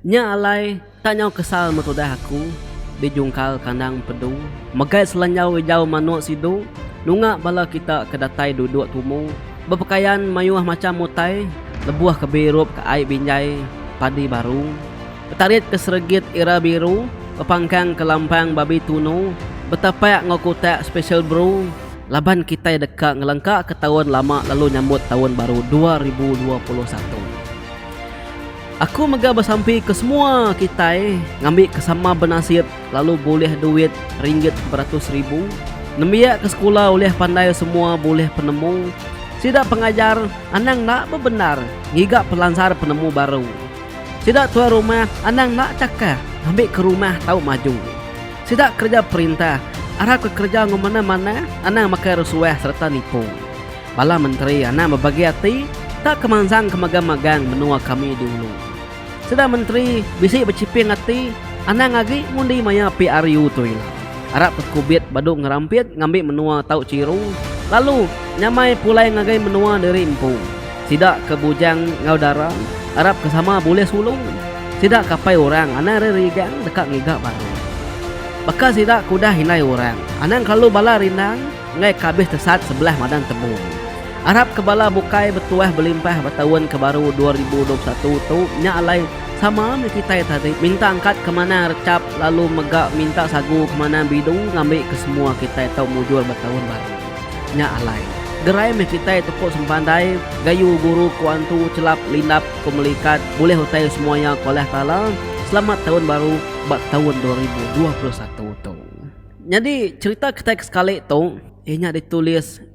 Nya alai tak nyau kesal metudah aku di jungkal kandang empedu megai selanjau ijau manuk sidu nunga bala kita ke datai duduk tumu bepekayan mayuh macham utai lebuh ke beirup ke ai binjai padi baru betarit ke seregit ira biru bepangkang ke lampang babi tunu betapak enggau kutak special brew laban kitai deka ngelengka ke taun lama lalu nyambut taun baru 2021. Aku mega besampi ke semua kitai ngambika sama benasip lalu bulih duit ringgit beratus ribu. Nembiak ke sekula ulih pandai semua bulih penemu. Sida pengajar anang enda bebendar ngiga pelansar penemu baru. Sida tuai rumah anang enda chakah ngambika rumah tau maju. Sida kereja perintah arapka kereja enggau manah-manah anang makai rusuah sereta nipu. Bala menteri anang bebagi ati tak ke mansang ke magang-magang menua kami di ulu. Sida menteri bisi bechiping ati anang agi ngundi maya PRU tu ila. Arap ke kubit badu ngerampit ngambi menua tau chiru lalu nyamai pulai ngagai menua diri empu. Sida ke bujang enggau dara arap ke sama bulih sulu. Sida ke apai orang anang rerigang deka ngiga baru. Baka sida ke udah indai orang anang kelalu bala rindang. Enggai ke abis tesat sebelah madang tebu. Arap ke bala bukai betuah belimpah ba taun ke baru 2021 tu nya alai sama meh kitai tadi minta angkat ke manang recap lalu mega minta sagu ke manang bidu ngambi ke semua kitai tau mujur ba taun baru. Nya alai. Gerai meh kitai tuku sempandai, gayu guru ku antu chelap lindap ku melikat bulih utai semua iya ku Allah Taala. Selamat taun baru ba taun 2021 tu. Nyadi cherita kitai ke sekali tu iya nya ditulis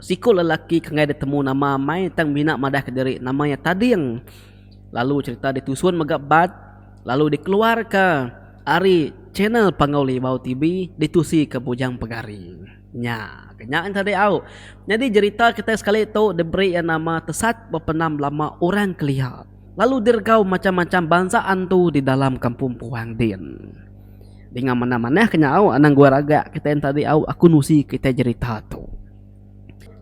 siku lelaki ke enggai ditemu nama amai tang mina madah kediri nama iya Tading lalu cherita ditusun mega bat lalu dikeluarka ari channel Panggau Libau TV ditusi ke Bujang Pegari. Nya ke nya tadi au. Nyadi jerita kitai sekali tu diberi iya nama Tesat Bepenam Lama Orang Kelia lalu diregau macham-macham bansa antu di dalam kampung puang din. Dinga manah manah ke nya au anang gua ragak kitai enti tadi au aku nusi kitai jerita tu.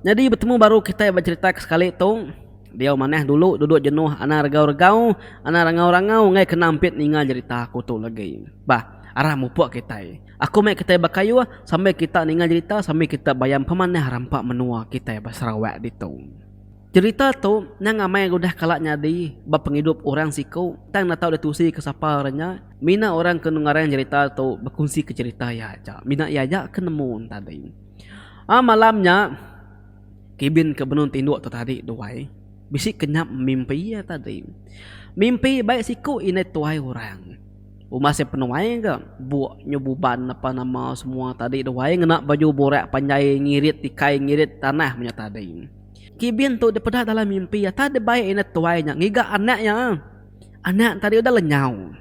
Nyadi betemu baru kitai ba jerita ke sekali tu diau manah dulu duduk jenuh anang regau regau anang rangau rangau enggai kena ampit ninga jerita aku tu lagi. Bah aram mupuk kitai. Aku meh kitai ba kayuh sambil kita ninga jerita sambil kita bayam pemanah rampa menua kitai ba Sarawak ditu. Jerita tu endang amai udah kala nyadi ba pengidup orang siku tang enda tau ditusi ke sapa orang nya. Mina orang ke ngarang jerita tu bekunsi ke jerita iya aja. Mina iya aja ke nemu tadi. A malam nya Kibin ke benung tinduk tu tadi duai bisi kenyap mimpi iya tadi. Mimpi bai siku indai tuai orang. Umbas iya penuai ga buk nyu buban apa nama semua tadi duai ngena baju burak panjai ngirit tikai ngirit tanah menya tadi. Kibin tu dipeda dalam mimpi iya tang dibai indai tuai nya ngiga anak iya. Anak tadi udah lenyau.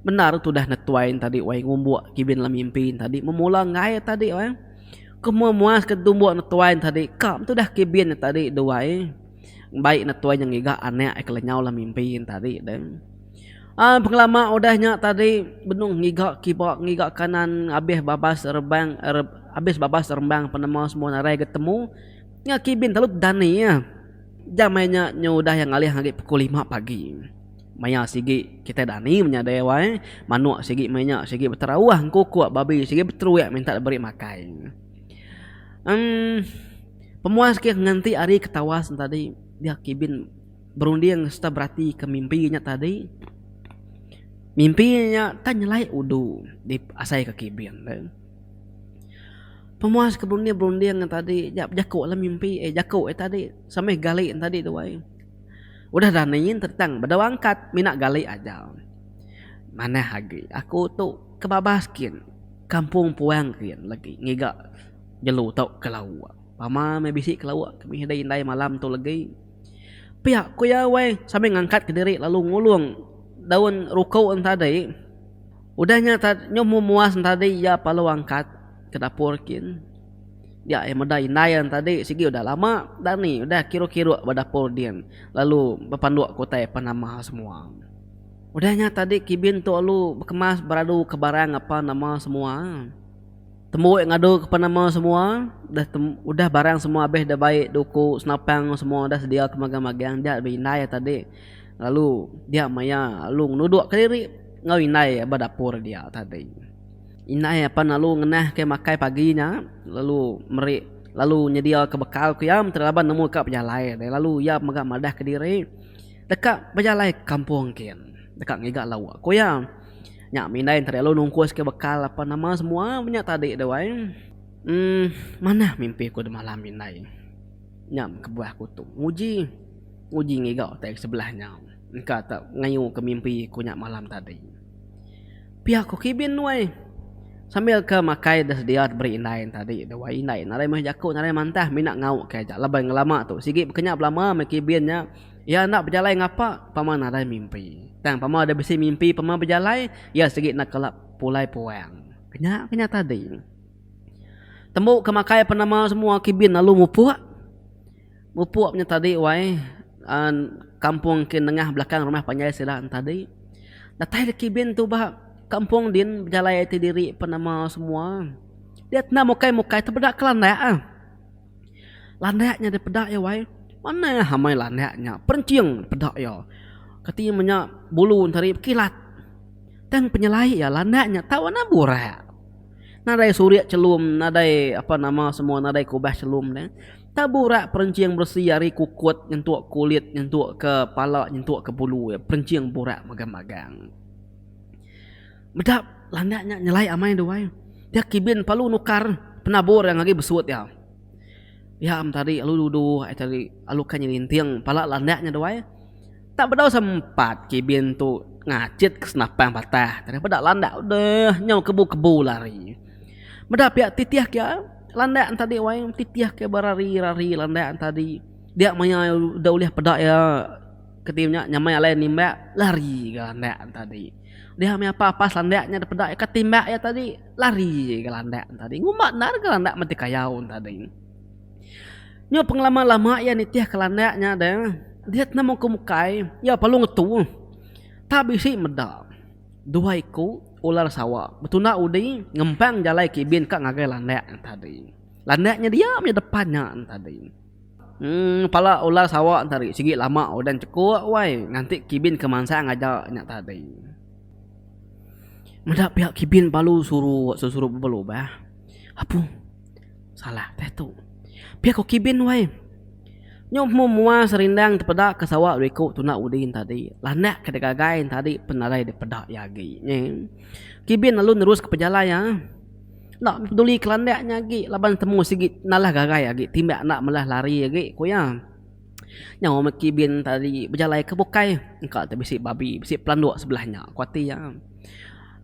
Bendar tudah ne tuai tadi wai ngumbuk kibin dalam mimpi tadi memula enggai tadi wai. Ke mua-mua ke tumbuk ne tuai tadi ka tudah kibin ne tadi duai. Bai ne tuai nya ngiga anak ke lenyau dalam mimpi tadi deh. Aaa pengelama udah nya tadi benung ngiga kiba ngiga kanan abih babas rebang abis babas rembang penemu semua narai ga temu. Nya kibin telu dani iya. Jam maya nya nyu udah iya ngalih agi pukul lima pagi. Maya sigi kitai dani menya deh wai. Manuk sigi maya nya sigi beterauh engkukuk babi sigi beteruik minta diberi makai. Emm pemuas ke nganti ari ke tawas ne tadi dia kibin berunding sereta beratika mimpi nya tadi. Mimpi nya tan nyelai udu di asai ke kibin tu. Pemuas ke berunding-berunding ne tadi ja bejaku dalam mimpi eh jaku eh tadi samih gali ne tadi tu ai. Udah dani tentang bedau angkat mina gali aja. Manah agi aku tu ke babas kin kampung puang kin lagi ngiga jelu tu ke lauk. Pama meh bisi ke lauk ke mih indai malam tu lagi. Pia ku iya weh sambil ngangkat kediri lalu ngulung daun ruku ne tadi. Udah nya nyau memuas tadi iya perlu angkat ke dapur kin. Dia iya meda indai iya tadi sigi udah lama dani udah kiruh-kiruh ba dapur din lalu bepanduk ke utai apan nama semua. Udah nya tadi kibin tu lalu bekemas beradu ke barang apan nama semua. Tembu iya ngadu ke apan nama semua udah udah barang semua abih da bai duku senapang semua udah sedia ke magang-magang dia indai iya tadi. Lalu dia maya lalu ngenuduk kediri enggau indai ba dapur dia tadi. Indai apan lalu ngenah ke makai pagi nya lalu meri lalu nyedia ke bekal ku iya menti laban nemu ka pejalai deh lalu iya mega madah kediri deka bejalai ke kampung kin deka ngiga lauk ku iya. Nya mih indai enti lalu nungkus ke bekal apan nama semua nya tadi tu ai. Emm manah mimpi ku demalam indai. Nya kebuah ku tu nguji nguji ngiga utai sebelah nya engka te ngayu ke mimpi ku nya malam tadi. Pia ko Kibin wai. Sambil ke makai da sedia diberi indai ne tadi tu wai. Indai nadai meh jaku nadai mantah mina ngauk ke aja laban ngelama tu sigi baka nya belama meh Kibin nya iya enda bejalai ngapa pama nadai mimpi. Tang pama da bisi mimpi pama bejalai iya sigi enda kala pulai puang. Nya ke nya tadi. Tembu ke makai penama semua Kibin lalu mupuk. Mupuk nya tadi wai kampung ke nengah belakang rumah panjai sida ne tadi. Datai da kibin tu ba kampung din bejalai ati diri penama semua. Dia tenda mukai mukai tepeda ke landak ah. Landak nya dipeda iya wai manah amai landak nya perenching dipeda iya. Kati menya bulu ne tadi bekilat. Tang penyelai iya landak nya tau enda burak. Nadai surik chelum nadai apa nama semua nadai kubah chelum ne. Taburak perenching beresi ari kukut nyentuk kulit nyentuk ke pala nyentuk ke bulu iya perenching burak magang-magang. Meda landak nya nyelai amai duai dia kibin palu nukar penabur iya ngagai besut iya. Iya am tadi lalu duduk ai tadi lalu ka nyelinting pala landak nya duai tak bedau sempat kibin tu ngachit ke senapang patah tadi peda landak deh nyau kebu-kebu lari. Meda pia titih kia. Landak tadi wai titih ke berari rari landak tadi dia maya udah ulih peda iya keti nya nyamai alai nimbak lari ga landak tadi. Dia meh apas apas landak nya peda iya ka timbak iya tadi lari ga landak tadi. Ngumba endar ga landak meti kayau tadi. Nyu pengelama lama iya nitih ke landak nya deh dia tenemu ke mukai iya perlu ngetu tak bisi meda. Dua iku ular sawa betunda udi ngempang jalai kibin ka ngagai landak nya tadi. Landak nya dia mih depan nya tadi. Emm pala ular sawa tadi sigi lama udah chekuk wai nganti kibin ke mansang aja nya tadi. Meda pia kibin balu surut sesurut belubah. Apu salah teh tu. Pia ko kibin wai. Nyu mu mua serindang tepeda ke sawa riku tunda udi tadi. Landak ke digagai tadi pen nadai dipeda iya agi. Nyi. Kibin lalu nerus ke pejalai iya. Enda peduli ke landak nya agi laban temu sigi nalah gagai agi timbak enda melah lari agi ku iya. Nyau meh kibin tadi bejalai ke bukai engka te bisi babi bisi pelanduk sebelah nya ku ati iya.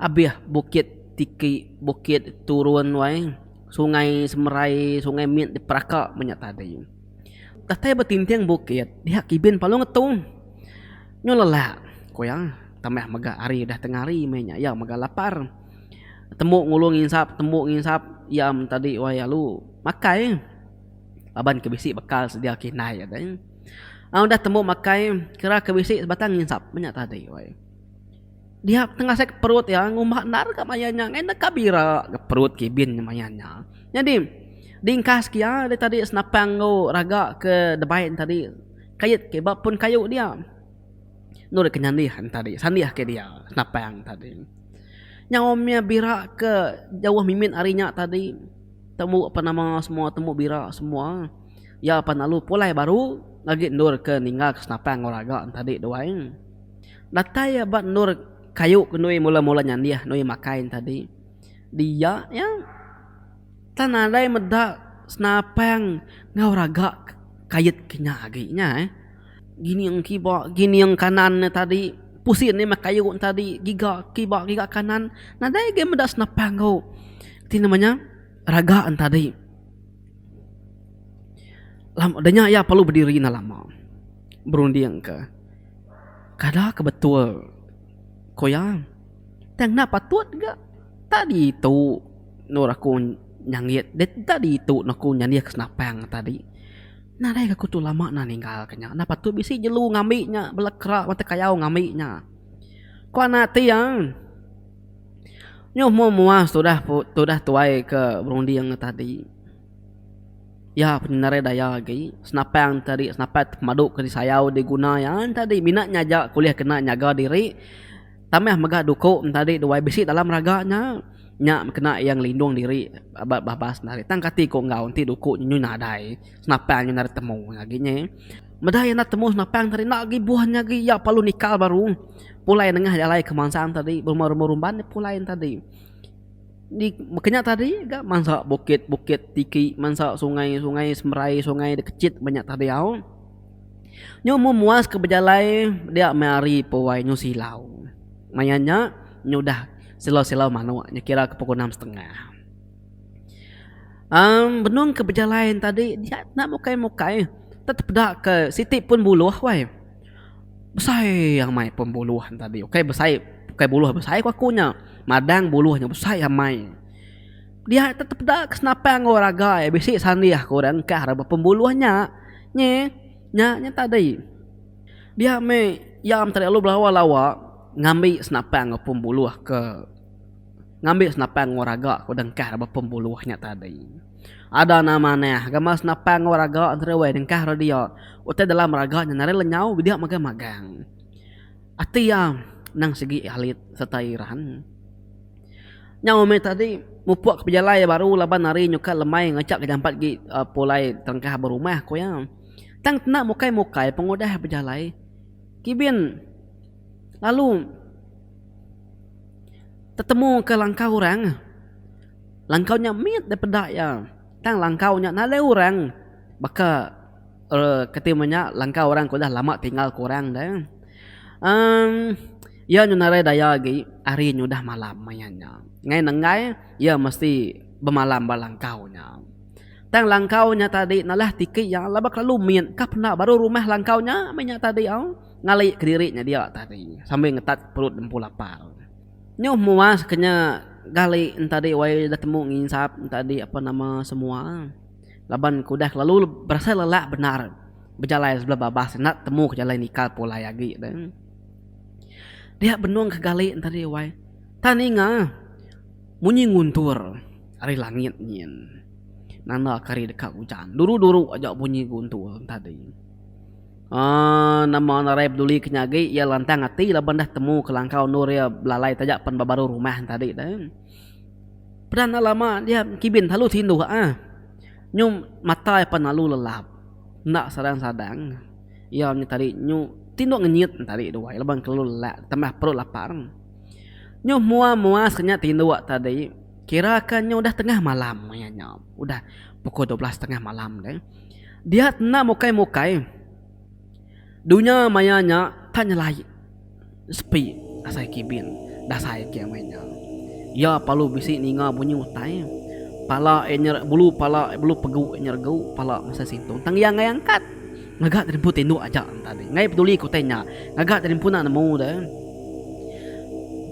Abih bukit tiki bukit turun wai. Sungai Semerai, Sungai Mit diperaka meh nya tadi. Datai ba tinting bukit, dia kibin palu ngetu. Nyu lelak, ku iya. Tambah mega hari udah tengah hari meh nya, iya mega lapar. Tembu ngulu nginsap, tembu nginsap, iya men tadi wai lalu makai. Laban ke bisi bekal sedia ke indai iya. Udah tembu makai, kira ke bisi sebatang nginsap meh nya tadi wai. Dia tengasai ke perut iya ngumba endar ga maya nya ngai neka bira ga perut kibin nya maya nya. Nyadi dingkas ke iya ari tadi senapang enggau raga ke debai ne tadi kait ke ba pun kayu dia. Endur ke nyandih ne tadi sandih ke dia senapang tadi. Nyau mih bira ke jauh mimit ari nya tadi tembu apan nama semua tembu bira semua iya pan lalu pulai baru agi endur ke ninggal ke senapang enggau raga ne tadi tu ai. Datai iya ba endur kayu ke endui mula-mula nyandih endui makai ne tadi. Dia iya tang nadai meda senapang enggau raga kait ke nya agi nya eh. Gining kiba gining kanan ne tadi pusin ne meh kayu ne tadi giga kiba giga kanan nadai agi meda senapang enggau ti nama nya raga ne tadi. Lama da nya iya perlu bediri enda lama berunding ka. Kada ke betul ku iya. Tang enda patut ga tak ditu endur aku nyanggit tak ditu aku nyandih ke senapang tadi. Nadai ga aku tu lama nah ninggal ke nya. Enda patut bisi jelu ngambi nya bala kera bala kayau ngambi nya. Ku anak ti iya. Nyuh mua muas tudah tudah tuai ke berunding tadi. Iya penyendari daya agi, senapang tadi senapang ti pemadu ke disayau diguna iya tadi mina nya aja ke ulih kena nyaga diri. Tambah mega duku tadi duai bisi dalam raga nya, nya kena iya ngelindung diri ba babas tadi. Tang kati ku enggau enti duku nyu nadai, senapang nyu nadai temu agi nyi. Meda iya enda temu senapang tadi enda agi buah nya agi iya perlu nikal baru pulai nengah jalai ke mansang tadi berumban rumban pulai tadi. Di baka nya tadi ga mansa bukit bukit tiki mansa sungai sungai semerai sungai da kecit ba nya tadi au. Nyu meh muas ke bejalai dia meh hari puai nyu silau. Maya nya nyu udah silau silau manok nya kira ke pukul enam setengah. Aaa benung ke bejalai tadi dia enda mukai mukai tetepeda ke siti pun buluh weh. Besai amai pun buluh ne tadi ukai besai ukai buluh besai ku aku nya madang buluh nya besai amai. Dia te tepeda ke senapang enggau raga bisi sandih ku orang engkah ba pun buluh nya. Nyi nya nya tadi. Dia meh iya tadi lalu belawa lawa ngambi senapang enggau pun buluh ke ngambi senapang enggau raga ku dengkah ba pun buluh nya tadi. Ada nama manah gamal senapang enggau raga entara wai dengkah re dia. Utai dalam raga nya narai lenyau dia magang magang. Ati iya nang sigi alit sereta iran. Nyau meh tadi mupuk ke bejalai baru laban hari nyukat lemai ngaca ke jampat gi pulai terengkah ba rumah ku iya. Tang tena mukai mukai pengudah bejalai kibin lalu tetemu ke langkau orang. Langkau nya mit deh peda iya. Tang langkau nya nadai orang baka uhh keti meh nya langkau orang ke udah lama tinggal ke orang deh. Uhh iya nyau narai daya agi hari nyau udah malam maya nya. Ngai nenggai iya mesti bemalam ba langkau nya. Tang langkau nya tadi nalah tiki iya laban kelalu mit ka penda baru rumah langkau nya meh nya tadi au ngali kediri nya dia tadi sambil ngetat perut empu lapar. Nyuh muas ke nya gali entadi wai dah temu nginsap entadi apa nama semua laban ke udah kelalu berasai lelak bendar bejalai sebelah babas enda temu ke jalai nikal pulai agi deh. Dia benung ke gali entadi wai tang ninga munyi nguntur ari langit nyin nanda ke hari deka ujan duru duru aja bunyi guntur entadi. Aaa nama narai peduli ke nya agi iya lantang ati laban dah temu ke langkau endur iya belalai taja pen ba baru rumah tadi tu. Peda enda lama dia kibin lalu tinduk ah. Nyu mata iya pan lalu lelap enda sadang-sadang iya nya tadi nyu tinduk ngenyit tadi duai laban kelalu lelak tambah perut lapar. Nyu mua-mua senya tinduk tadi kira ka nyu udah tengah malam maya nya udah pukul 12 tengah malam deh. Dia enda mukai-mukai. Dunya maya nya tak nyelai sepi asai kibin dasai ke maya nya. Iya perlu bisi ninga bunyi utai. Pala iya nyer bulu pala bulu pegu iya nyeregu pala mesai sintung tang iya enggai angkat. Ngaga diri empu tinduk aja tadi. Enggai peduli ke utai nya. Ngaga diri empu enda nemu deh.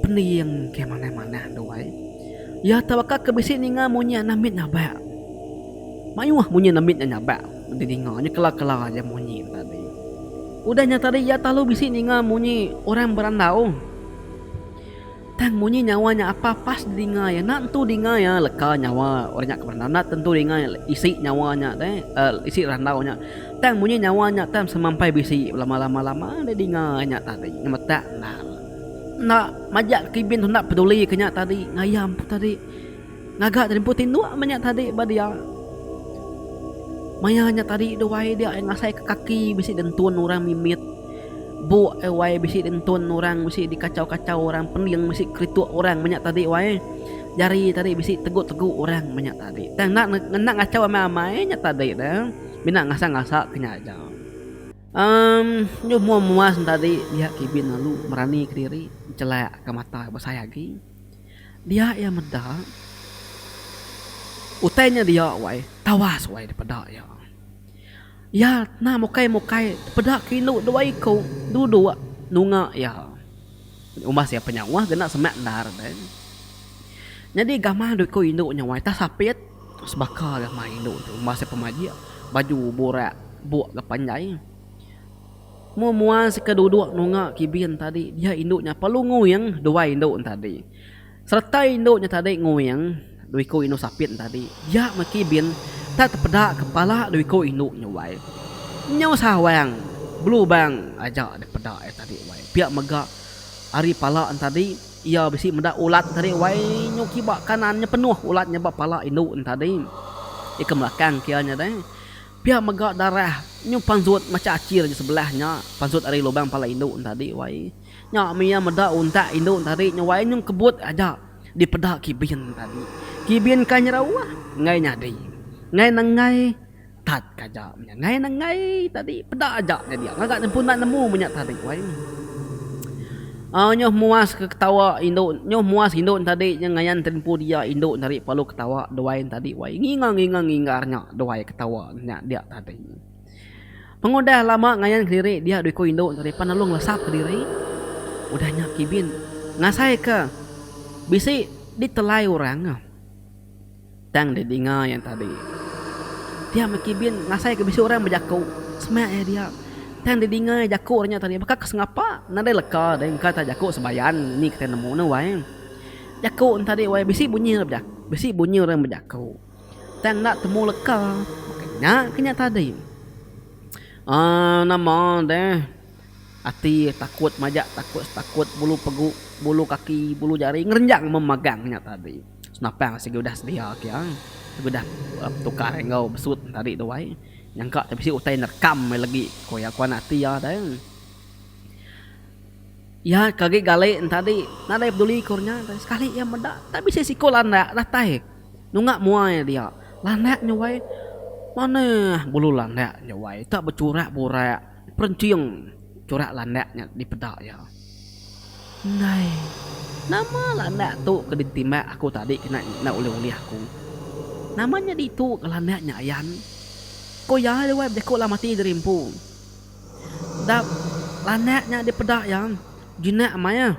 Pening ke manah-manah duai. Iya tebaka ke bisi ninga munyi anak mit nyabak. Mayuh munyi nemit nya nyabak didinga nya kela-kela aja munyi nya tadi. Udah nya tadi iya talalu bisi ninga munyi orang berandau. Tang munyi nyawa nya apa pas didinga iya enda tentu dinga iya leka nyawa orang nya ke berandau enda tentu dinga isi nyawa nya deh uhh isi randau nya. Tang munyi nyawa nya tang semampai bisi belama-lama lama didinga nya tadi nyemetak endar. Enda majak kibin tu enda peduli ke nya tadi ngayam tadi. Ngaga tadi empu tinduk meh nya tadi ba dia. Maya nya tadi duai dia ngasai ke kaki bisi dentun orang mimit. Buk eh wai bisi dentun orang bisi dikachau-kachau orang pending bisi kerituk orang meh nya tadi wai. Jari tadi bisi tegu-tegu orang meh nya tadi. Tang enda enda ngachau amai-amai nya tadi ne. Mina ngasa-ngasa ke nya aja. Emm nyuh mua-mua tadi dia kibin lalu merani kediri chelak ka mata besai agi. Dia iya meda utai nya dia wai tawas wai dipeda iya. Iya enda mukai-mukai tepeda ke indu dua iku duduk nunga iya. Umbas iya penyauh gena semak endar deh. Nyadi gamal dua iku indu nya wai tah sapit sebaka gamal indu tu umbas iya pemajik baju burak buk ga panjai. Mua mua seka duduk nunga kibin tadi dia indu nya perlu nguing dua indu tadi. Sereta indu nya tadi nguing dua iku indu sapit tadi dia meh kibin. Tak tepeda ke pala dua iku indu nya wai. Nyau sawang belubang aja dipeda iya tadi wai. Pia mega ari pala ne tadi iya bisi meda ulat ne tadi wai nyu kiba kanan nya penuh ulat nya ba pala indu ne tadi. Iya ke melakang ke iya nya deh. Pia mega darah nyu pansut macha achir sebelah nya pansut ari lubang pala indu ne tadi wai. Nya mih iya meda untak indu ne tadi nya wai nyu kebut aja dipeda kibin tadi. Kibin ka nyerauh enggai nyadi. Enggai nenggai. Tat ka aja menya ngai nang ngai tadi peda aja nya dia ngaga empu enda nemu menya tadi wai. Aaa nyuh muas ke ketawa indu nyuh muas indu ne tadi nya ngayan te empu dia indu ne tadi perlu ketawa duai ne tadi wai nginga nginga nginggar nya duai ketawa nya dia tadi. Pengudah lama ngayan kediri dia dua iku indu ne tadi pan lalu ngelesap kediri udah nya kibin ngasai ke bisi ditelai orang. Tang didinga iya tadi. Dia meh kibin ngasai ke bisi orang bejaku semak iya dia. Tang didinga iya jaku orang nya tadi baka ke sengapa nadai leka deh engka tak jaku sebayan ni kitai nemu ne wai. Jaku ne tadi wai bisi bunyi orang bejaku bisi bunyi orang bejaku tang enda temu leka. Baka nya ke nya tadi. Aaa nama deh. Ati takut majak takut setakut bulu pegu bulu kaki bulu jari ngerenjang memagang nya tadi. Senapang sigi udah sedia kia sigi udah betukar enggau besut tadi tu ai. Nyangka te bisi utai nerekam meh legi ku iya ku anak ati iya deh. Iya ke agi gali ne tadi nadai peduli ku nya sekali iya meda tak bisi siku landak datai nunga mua iya dia. Landak nya wai manah bulu landak nya wai tak bechurak burak. Perenching churak landak nya dipeda iya. Enggai. Nama landak tu ke ditimbak aku tadi kena enda ulih-ulih aku. Nama nya ditu ke landak nya ayan? Ku iya deh wai bejaku alam ati diri empu. Dap landak nya dipeda iya, jinak amai iya.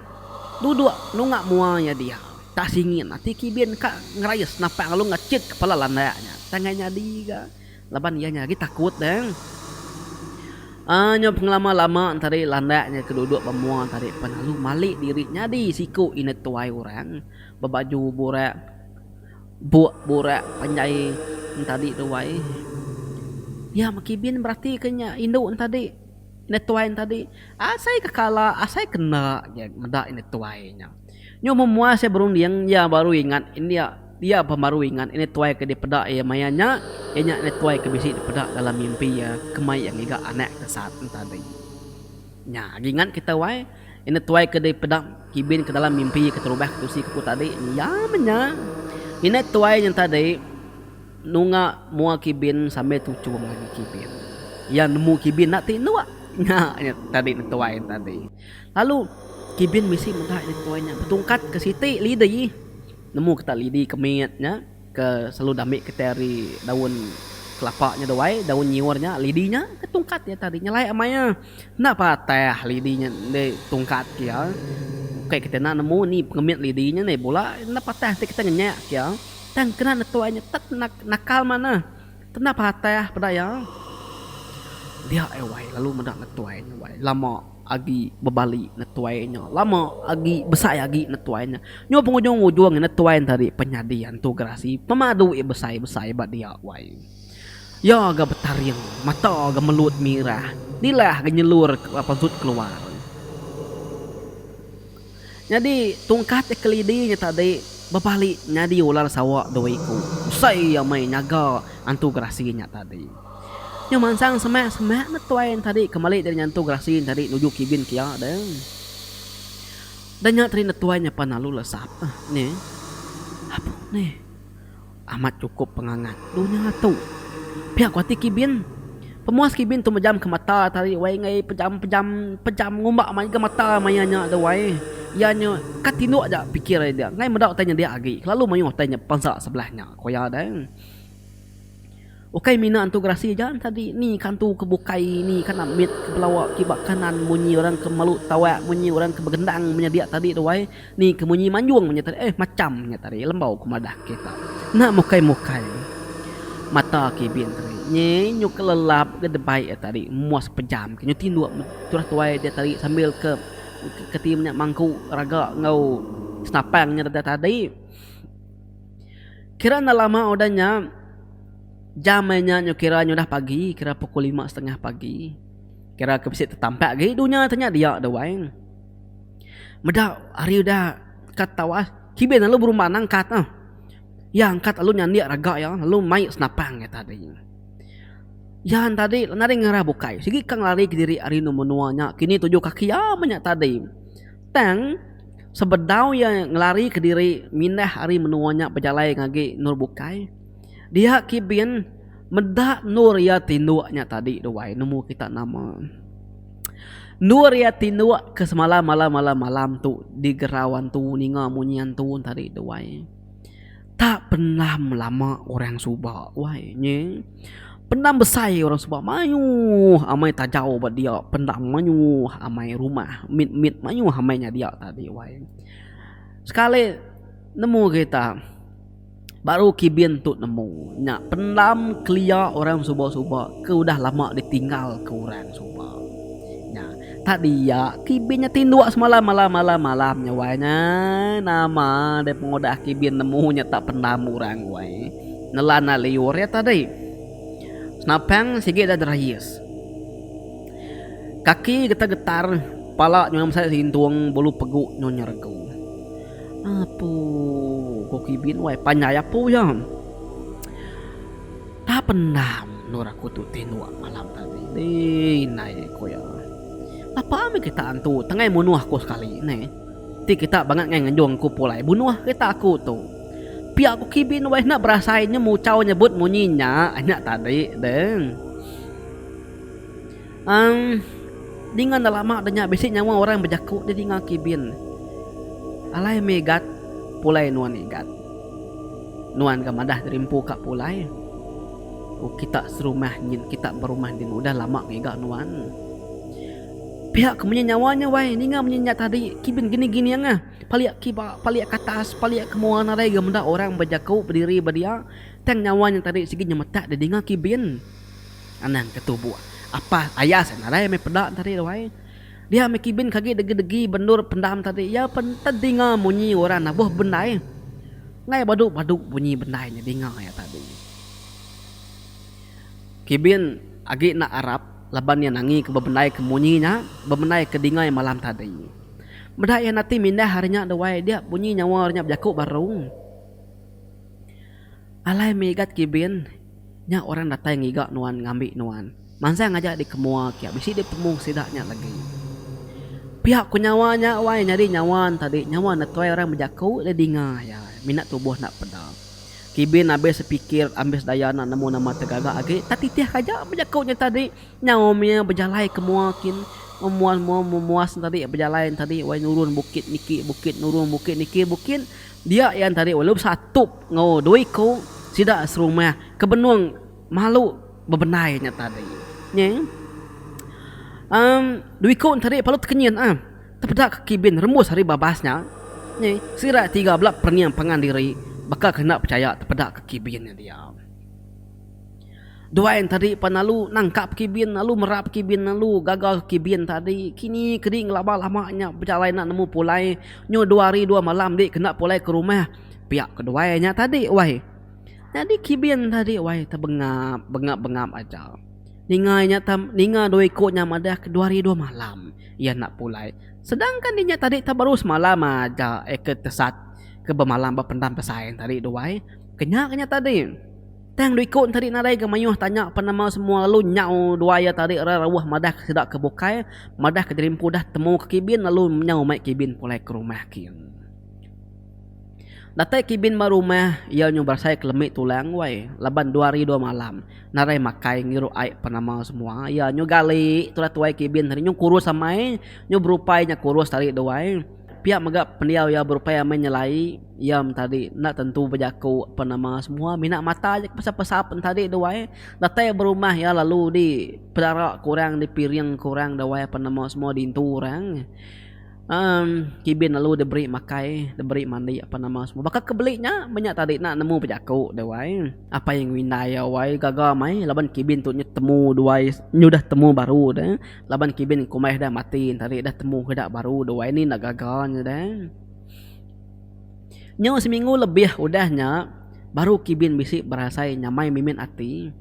Duduk nunga mua iya dia. Tak singin ati kibin ka ngerais napak lalu ngachit kepala landak nya. Tang enggai nyadi ga. Laban iya nya agi takut deh. Aaa nya pengelama lama tadi landak nya ke duduk ba mua tadi pan lalu malik diri nyadi siku indu tuai orang bebaju burak buk burak panjai tadi tu wai. Iya meh kibin beratika nya indu ne tadi. Indu tuai ne tadi asai ke kala asai ke enda meda indu tuai nya. Nyu memuas iya berunding iya baru ingat india. Iya pemaru ingat ini tuai ke dipeda iya maya nya, iya nya ini tuai ke bisi dipeda dalam mimpi iya ke mai iya ngiga anak ke saat entadi. Nya agi ingat kita wai, ini tuai ke dipeda kibin ke dalam mimpi iya keterubah ke tusi ke ku tadi, iya meh nya. Ini tuai nya tadi nunga mua kibin sambil tuchum ngagai kibin. Iya nemu kibin enda ti enduk. Nya nya tadi ne tuai tadi. Lalu kibin bisi meda ini tuai nya betungkat ke siti lidi. Nemu kita lidi ke mit nya ke selalu diambi kitai ari daun kelapa nya duai daun nyiur nya lidi nya ke tungkat iya tadi nyelai amai iya enda patah lidi nya ende tungkat ke iya ukai kitai enda nemu ni pengemit lidi nya neh bula enda patah enti kitai ngenyak ke iya tang kena netu ai nya tet nakal manah enda patah peda iya dia ai wai lalu meda netu ai nya wai lama. Agi bebali netuai nya lama agi besai agi netuai nya. Nyu pengujung ujung netuai enti ari penyadi antu gerasi pemadu iya besai besai ba dia wai. Iya ga betaring mata ga melut mirah dilah ga nyelur pansut keluar. Nyadi tungkat iya kelidi nya tadi bebali nyadi ular sawa dua iku besai amai nyaga antu gerasi nya tadi. Nya mansang semak semak ne tuai ne tadi ke mali diri nyantu gerasi ne tadi nuju kibin kia deh. Da nya tadi ne tuai nya pan lalu lesap neh. Apu neh. Amat chukup pengangat dunya tu. Pia ku ati kibin. Pemuas kibin tu mejam ke mata tadi wai enggai pejam pejam pejam ngumba mai ga mata maya nya tu wai. Iya nya ka tinduk aja pikir iya dia enggai meda utai nyedia agi kelalu mayuh utai nya pansa sebelah nya ku iya deh. Ukai mina antu gerasi aja tadi ni ka antu ke bukai ni ka anak mit ke belawa kiba kanan munyi orang ke malu tawak munyi orang ke begendang menyedia tadi tu ai ni ke munyi manjung nya tadi eh macam nya tadi lembau ku madah kita enda mukai mukai mata kibin tadi nyi nyu ke lelap ke debai iya tadi muas pejam ke nyu tinduk turah tuai dia tadi sambil ke keti nya mangku raga enggau senapang nya tadi. Kira enda lama udah nya. Jam ai nya nyu kira nyudah pagi kira pukul lima setengah pagi. Kira ke bisi tetampak agi dunya te nya dia deh wai. Meda hari udah ka tawas kibin lalu berumban angkat ah. Iya angkat lalu nyandik raga iya lalu mai senapang iya tadi. Iya tadi nadai ngarah bukai sigi ka ngelari kediri ari menua nya kini tuju kaki iya meh nya tadi. Tang sebedau iya ngelari kediri mindah ari menua nya bejalai ngagi endur bukai dia kibin meda endur iya tinduk nya tadi tu wai nemu kita nama. Endur iya tinduk ke semalam malam malam malam tu digerau antu ninga munyi antu tadi tu wai. Tak pendam lama orang suba wai nyi. Pendam besai orang suba mayuh amai tajau ba dia pendam mayuh amai rumah mit mit mayuh amai nya dia tadi wai. Sekali nemu kita baru kibin tu nemu nya pendam kelia orang suba suba ke udah lama ditinggal ke orang suba. Nya tak dia kibin nya tinduk semalam malam malam malam nya wai nya nama deh pengudah kibin nemu nya tak pendam orang wai. Nelan liur iya tadi. Senapang sigi dah derais. Kaki getar-getar, pala nyau mesai sintung, bulu pegu nyau nyeregu. Apu, ku Kibin wai panjai apu iya. Tak pendam endur aku tu tinduk malam tadi. Dih indai ku iya. Lapa meh kita antu tengai munuh aku sekali neh. Ti kita bangat ngai nganjung aku pulai bunuh kita aku tu. Pia ku Kibin wai enda berasai nya muchau nyebut munyi nya nya tadi deh. Emm dinga enda lama da nya bisi nyawa orang bejaku didinga Kibin. Alai meh Igat pulai nuan Igat. Nuan ga madah diri empu ka pulai. Oh kita serumah nyin kita berumah din udah lama ngiga nuan. Pia ke munyi nyawa nya wai ninga munyi nya tadi kibin gini gini angah palik kiba palik ke atas palik ke mua nadai ga meda orang bejaku bediri ba dia tang nyawa nya tadi sigi nyemetak didinga kibin. Anang ke tubuh apas ayas nadai meh peda tadi wai. Dia meh kibin ke agi degi-degi bendur pendam tadi iya pen tedinga munyi orang nabuh bendai. Enggai badu-badu bunyi bendai nya dinga iya tadi. Kibin agi enda arap laban iya nangi ke bebendai ke munyi nya bebendai ke dinga iya malam tadi. Meda iya nati mindah ari nya dewai dia bunyi nyawa ari nya bejaku baru. Alai meh igat kibin. Nya orang datai ngiga nuan ngambi nuan. Mansang aja di kemua kia bisi ditemu sida nya legi. Pia ku nyawa nya wai nyadi nyawa ne tadi nyawa ne tuai orang bejaku deh dinga iya mina tubuh enda peda. Kibin abis sepikir ambis daya enda nemu nama tegaga agi tak titih ka aja bejaku nya tadi nyau mia bejalai ke mua kin memuas memuas ne tadi bejalai ne tadi wai nurun bukit niki bukit nurun bukit niki bukit dia iya ne tadi lalu besatup. Enggau dua iku sida serumah ke benung malu bebendai nya tadi. Nya um dua iku nya tadi perlu tekenyit ah tepeda ke kibin rembus ari babas nya. Nya sida tiga bela perening pangan diri baka ke enda pechaya tepeda ke kibin nya dia. Duai nya tadi pan lalu nangkap kibin lalu merap kibin lalu gaga kibin tadi kini kedi ngelaba lama nya bejalai enda nemu pulai nyu dua hari dua malam di kena pulai ke rumah. Pia keduai nya tadi wai. Nyadi kibin tadi wai tebengap bengap bengap aja. Ninga nya tam ninga dua iku nya madah ke dua hari dua malam iya enda pulai. Sedangkan inya tadi tak baru semalam aja eh ke tesat ke bemalam ba pendam besai tadi tu wai. Ke nya ke nya tadi. Tang dua iku tadi nadai ga mayuh tanya penema semua lalu nyau dua iya tadi rauh madah ke sida ke bukai madah ke diri empu udah temu ke kibin lalu nyau mai kibin pulai ke rumah kin. Datai Kibin ba rumah, iya nyu berasai kelemi tulang wai laban dua hari dua malam nadai makai ngirup ai penama semua. Iya nyu gali tulah tuai Kibin tadi nyu kurus amai, nyu berupai nya kurus tadi tu wai. Pia mega pendiau iya berupai amai nyelai, iya tadi enda tentu bejaku penama semua mina mata aja ke pesap-pesap tadi tu wai. Datai ba rumah iya lalu di pedara ke orang dipiring ke orang da wai penama semua diintu orang. Emm kibin lalu diberi makai diberi mandi apa nama semua baka ke beli nya menya tadi enda nemu bejaku deh wai. Apai enggau indai iya wai gaga mai laban kibin tu temu duai nyudah temu baru deh laban kibin kumbai dah mati tadi dah temu sida baru deh wai ni enda gaga nya deh. Nyau seminggu lebih udah nya. Baru Kibin bisi berasai nyamai mimit ati.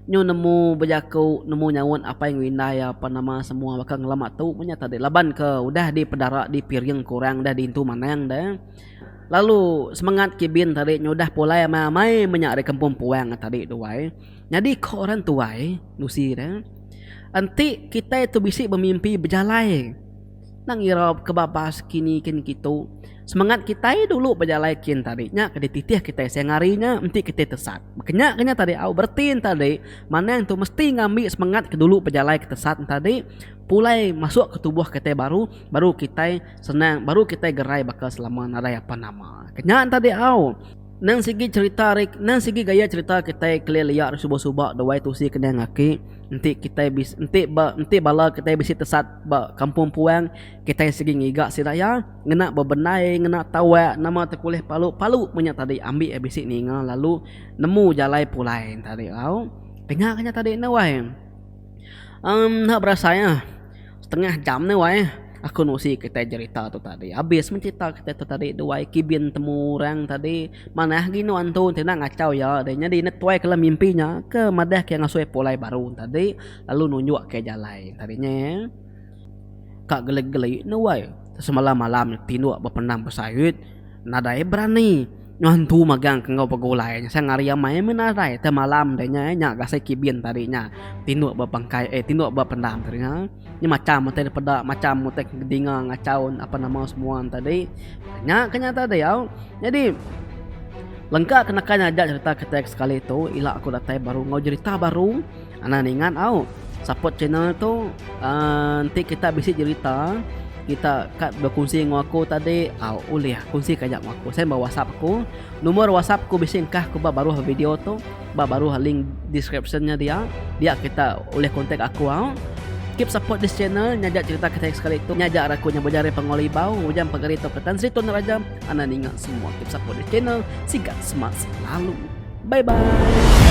Nyu nemu bejaku, nemu nyaut apai enggau indai iya apa nama semua baka ngelama tu meh nya tadi laban ke udah dipedara dipiring ke orang udah diintu manang deh. Lalu semengat Kibin tadi nyu udah pulai amai-amai meh nya ari kampung puang tadi tu ai. Nyadi ko orang tuai nusi deh enti kitai tu bisi bemimpi bejalai. Enda ngira ke babas kini kin kitu. Semengat kitai dulu bejalai kin tadi nya ke dititih kitai siang hari nya enti kitai tesat. Baka nya ke nya tadi au bereti ne tadi manang tu mesti ngambi semengat ke dulu bejalai ke tesat ne tadi pulai masuk ke tubuh kitai baru, baru kitai senang baru kitai gerai baka selama nadai apa nama. Ke nya ne tadi au. Nang sigi cherita ari nang sigi gaya cherita kitai kelia lia ari suba-suba duai tusi kenang aki enti kitai bisi enti ba enti bala kitai bisi tesat ba kampung puang kitai sigi ngiga sida iya ngena bebendai ngena tawak nama tekulih palu palu meh nya tadi ambi iya bisi ninga lalu nemu jalai pulai tadi au. Kenya kenya tadi ne wai. Emm enda berasai ah. Setengah jam ne wai aku nusi kitai jerita tu tadi. Abis meh cerita kitai tu tadi duai kibin temu orang tadi manah agi inu antu ti enda ngachau iya deh. Nyadi ne tuai kala mimpi nya ke madah ke ngasuh iya pulai baru tadi lalu nunjuk ke jalai tadi nya. Ka geli-geli ne wai semalam malam tinduk bependam besait nadai berani nyau antu magang ke enggau begulai sang hari amai meh nadai tang malam deh nya nya gasai kibin tadi nya tinduk ba bangkai eh tinduk ba pendam tadi nya. Nya macam utai dipeda macam utai dinga ngachau apan nama semua ne tadi. Nya ke nya tadi au. Nyadi lengka ke naka nya aja cerita kitai sekali tu ila aku datai baru enggau jerita baru. Anang ningat au support channel tu uhh enti kita bisi jerita kita ka bekunsi enggau aku tadi au ulih kunsi ka aja enggau aku send ba whatsapp aku number whatsapp aku bisi engkah ku ba baruh video tu ba baruh link description nya dia dia kita ulih contact aku au keep support this channel nya aja cerita kitai sekali tu nya aja aku nya bejari Pangoli Ibau ngujang pegari tauka Tan Sri Tun Raja anang ningat semua keep support this channel sigat smart selalu. Bye bye.